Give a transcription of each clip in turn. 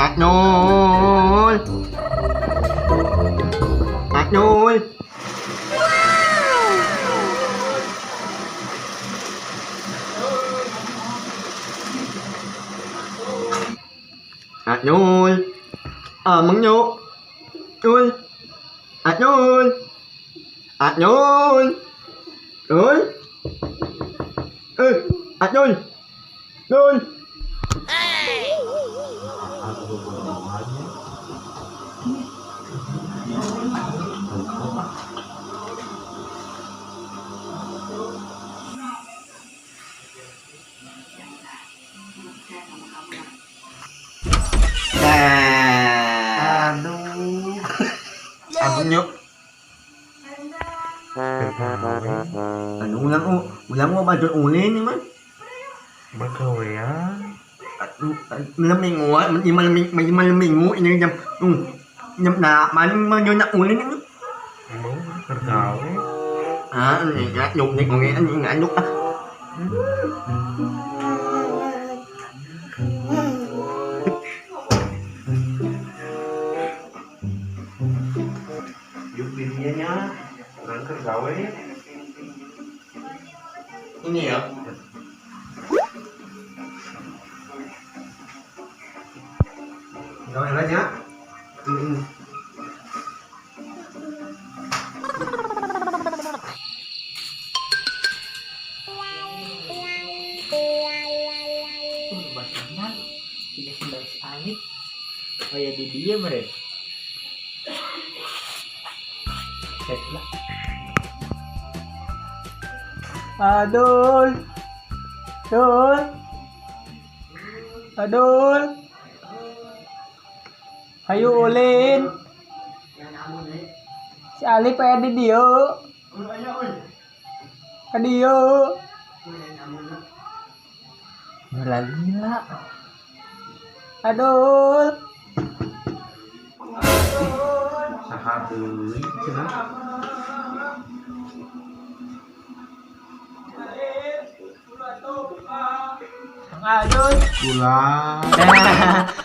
Nul. Nul. Nul. Mang Nyo. Nul. Nul. Nul. Nul. Nul. Nul. Aduh. Aduh nyok. Anu ulang mau baju ulin nih man. Bagawean. Malam minggu, malam minggu ini jam jam 8 man yo nak ulin ini. Mau kergawe. Ah, ini enggak nyok nih ini enggak nyok ah. Ini ya. Gawe aja. Bagaimana? Tidak sembah Alif. Oh ya di dia mereka. Lah. Adul. Dul. Adul. Hayu ulin. Si Alif aya di dieu. Ka dieu. Lila. Adul. Saha deui cenah. Adul. Pulang.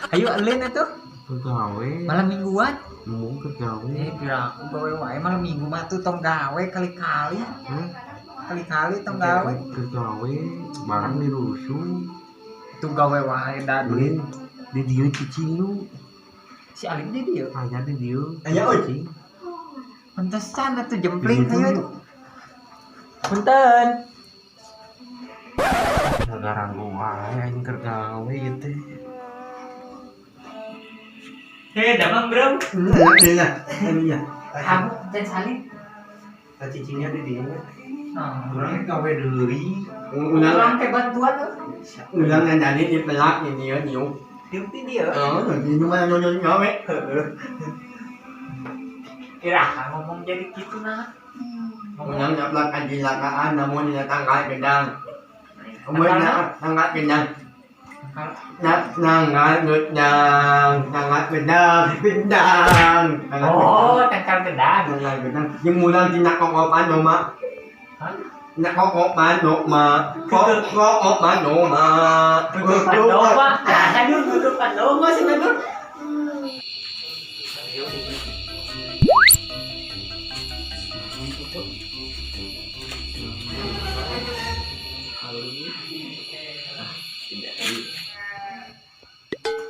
Ayo alin atuh. Gawe. Malam mingguan. Mau ke gawe. Kira aku gawe wae malam minggu mah tuh tong gawe kali-kali. Kali-kali tong gawe. Ke gawe barang dirusuh. Tuh gawe wae da duit. Di dieu cicing lu. Si Alif di dieu. Aya di dieu. Aya euy. Pantesan atuh jempling ayo tuh. Punten. Ngagaranggu wae aing keur gawe ieu teh. Damang bro. Iya, iya. Kamu dan Salim. Cicingnya di dieu. Urang gawe deui. Ulang teh bantuan tuh. Ulang ngandani di pelak ini ya niu. Dieu ti dieu. Heeh, di rumah nyonya gawe. Kira ngomong jadi gitu nah. Ulang nyaplak anjilakaan namun tanggal gedang. Kemudian tanggal gedang. Tanggal gedang, tanggal gedang, gedang. Oh, tanggal gedang. Tanggal gedang. Yang mulang tina kokopan doma. Hah? Tina kokopan doma. Kokopan doma. Kokopan doma. Aduh, kokopan doma sih aduh.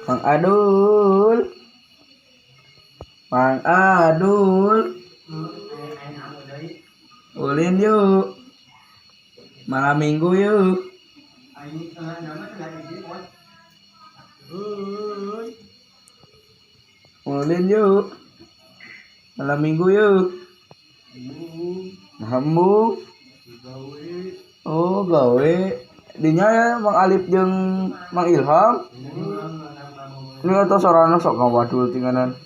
Mang Adul. Mang Adul. Ulin yuk. Malam minggu yuk. Ulin yuk. Malam minggu yuk. Hambung. Oh, gawe. Dinya ya Mang Alif jeung Mang Ilham. Ini atau sorana sok ngawadul tinganan.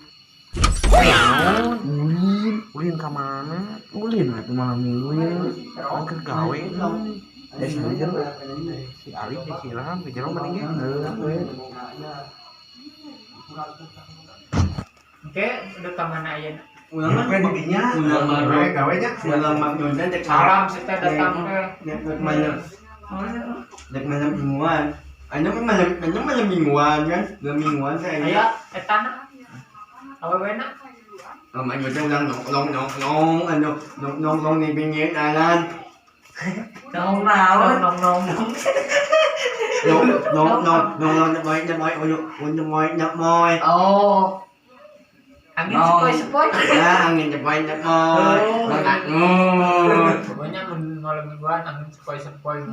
Ulin, ulin ka mana? Ulin atuh malam minggu ya. Urang keur gawe. Si Alif si Ilham di jero mending ge. Oke, udah ka mana ayeuna? Ulang mah di dinya. Ulang mah gawe nya. Ulang mah nyonya cek salam sih teh datang teh. Dek mana? Dek mana mingguan. Anu malam, anu malam mingguan kan? Malam mingguan saya. Aya eta na. Awewena. Mà người ta đang nong nong nong nong anu nong nong nong ni pinggir jalan. Nong naon? Nong nong nong. Nong nong nong nong nong nong nong nong nong nong nong. Oh. Angin Nong. sepoi-sepoi. Ya, angin sepoi sepoi. Oh. Pokoknya mun malam mingguan angin sepoi-sepoi.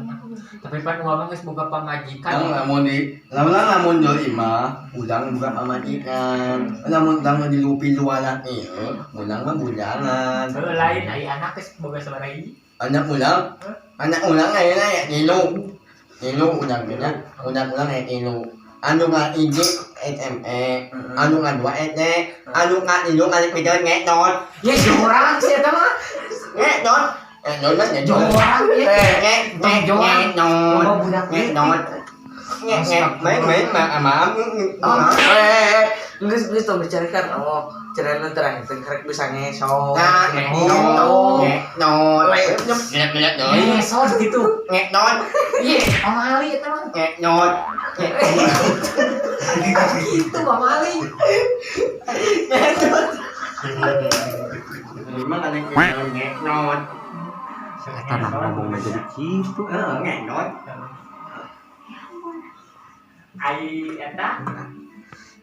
Tapi pan urang geus boga pamajikan. Yang lamun di lamun lamun jual imah, ulang buka pamajikan. Lamun lamun di lupi lualan ieu, ulang mah bujangan. Heuh lain ai anak geus boga sabaraha hiji. Anak ulang ayeuna ya tilu. Tilu ulang nya, ulang ulang aya tilu. Anu ka hiji SME, anu ka dua SD, anu ka tilu kali pijeun ngetot. Ya jorang sih eta mah. Ngetot. Ngetot mah ngetot. Jorang ya. Nge nge ngetot. Loba budak Ngetot. Nge nge main main ma maaf. Eh, geus geus tong dicarikan. Oh, cerana terakhir teh karek bisa ngesot. Nah, ngetot. Ngetot. Ngetot deui. Ngesot gitu. Ngetot. Iya, pamali eta mah. Ngetot. Gitu pamali. Memang ada yang ngetot. Eta nah ngomongna jadi kitu. Heeh, ngetot. Ai eta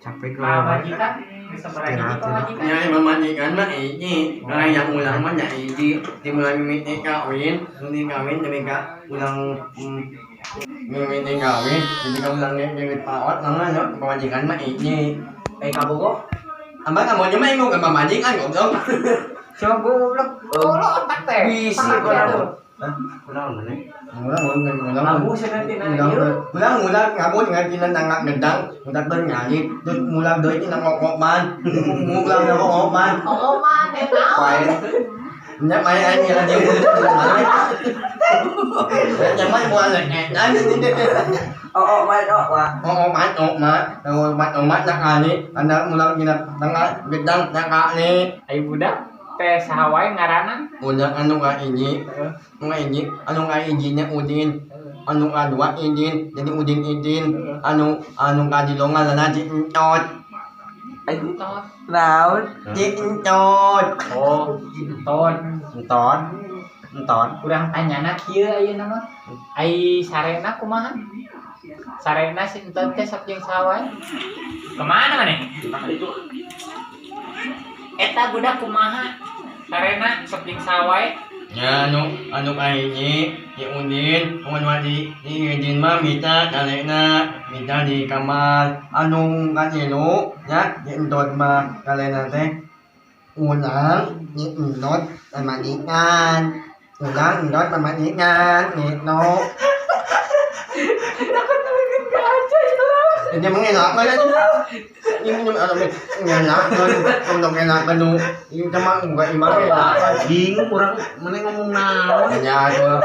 Capek pamajikan geus sabaraha hiji pamajikan. Ya, pamajikan mah hiji. Nah, yang ulang mah nya hiji. Dimulai mimiti kawin, mimiti kawin demi ka ulang mimiti kawin, jadi ka ulang ge paot mah nya pamajikan mah hiji. Eh kabogoh. Abang kamu aja mah inggung ke pamajikan goblok. Coba goblok. Goblok otak teh. Bisi Otak orang. tuh. Kunaon maneh? Ulang ulang ulang. Lagu cenah tina Ulang ieu. ulang ulang ngabun ngan tina tangak gedang, udah bernyanyi, terus mulang deui tina ngokopan, mulang ngokopan. Oh, man, eh naon? Main. Nya main aing ya dia. Nya main buat ngetan. Oh, oh, main oh, wah. Oh, mat, oh, mat, oh, mat, oh, mat, nak ani, anda mulang tina tangak gedang nak ani. Ai budak teh saha wae ngaranna? Udah anu ka ini, anu ini, anu ka ijinya Udin, anu ka dua Idin, jadi Udin Idin, anu anu ka dilongan lana di entot, Entot. Naon? di entot, Oh, enton. Enton. Enton. Urang tanyana kieu ayeuna mah. Ai sarena kumaha? Sarena si enton teh sok jeung saha wae? Kemana maneh? Eta budak kumaha? Sarena sok jeung saha wae? Ya anu anu ka ini di Udin, anu di di Idin mah mita kalena, mita di kamar, anu ka tilu ya di entot mah kalena teh ulang di entot pamajikan, ulang entot pamajikan, gitu. Ini mengelak kan? Ini ngelak kan? Untuk ngelak kan? Ini cuma enggak imam ngelak. Bingung urang maneh ngomong naon. Ya tuh.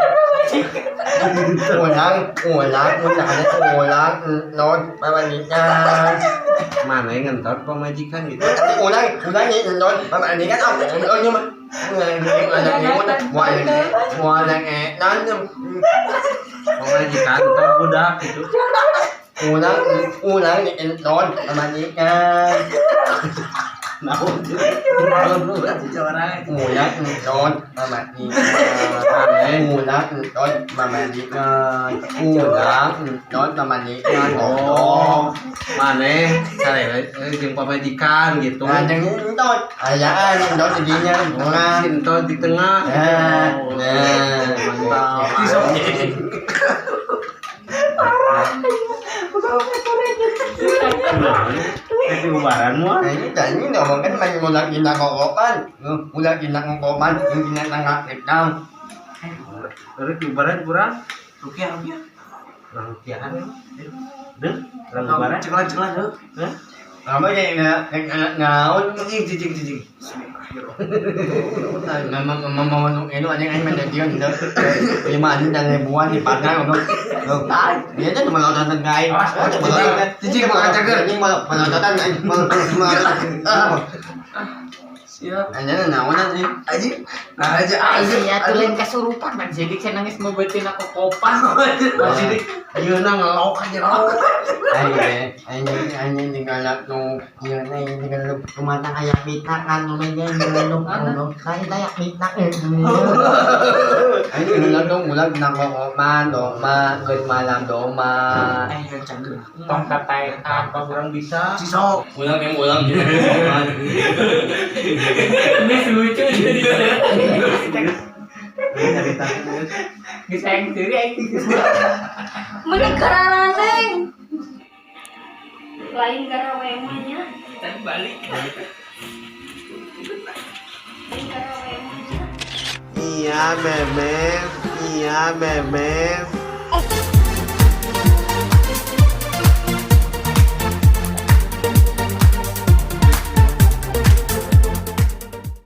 Ulang, ulang, ulang, ulang, non, pamajikan. Maneh ngentot pamajikan gitu. Ulang, ulang ini non, pamajikan. Oh, ini mah. Pamajikan entot budak gitu. Ulang, ulang ini non, pamajikan. Naon? Naon orang. Ulang enton pamajikan. Ulang enton pamajikan. Ulang enton pamajikan. Oh, maneh sarena jeung pamajikan gitu. Nah, jeung entot. Ayaan entot jadinya ulang. Entot di tengah. Nah, nah, Mantap. Tapi ubaran mah. Nah, ini tadi ngomong kan main ulang gina kokopan, ulang gina kokopan, gina tangga gedang. Terus ubaran kurang. Rukiah, rukiah. Kurang rukiahan. Deh, kurang ubaran. Ceklan-ceklan heuh. Hah? Apa kayak nggak ngaun? Cicing, cicing, cicing. Memang memang mau itu aja yang menjadikan gitu. Lima anjing dan ribuan di padang untuk. Dia tuh melototan guys. Cicing, makan cager. Ini melototan, melototan. Siap. Anjing naon sih? Aji. Nah, aja Ai aja. sia tuh lain kasurupan man jadi saya nangis mau beuteun aku kopan. Masih Ieu na ngelok aja jero. Ay, ay, ay, ay, galak no. Yun ay, galak kumata kaya kita kan lumigay nilulog ano. Kaya tayo kita eh. Ay, nilulog dong ulag na ko ma do ma good malam do ma. Eh, kencang gerak. Tong tataekan. Kurang bisa. Sisok. Ulang yang ulang. Ini lucu jadi. Geus aing seuri aing. Meni kararaneng. Lain garawe mah nya. Balik. Lain garawe mah nya. Iya, Bebek. Iya, Bebek.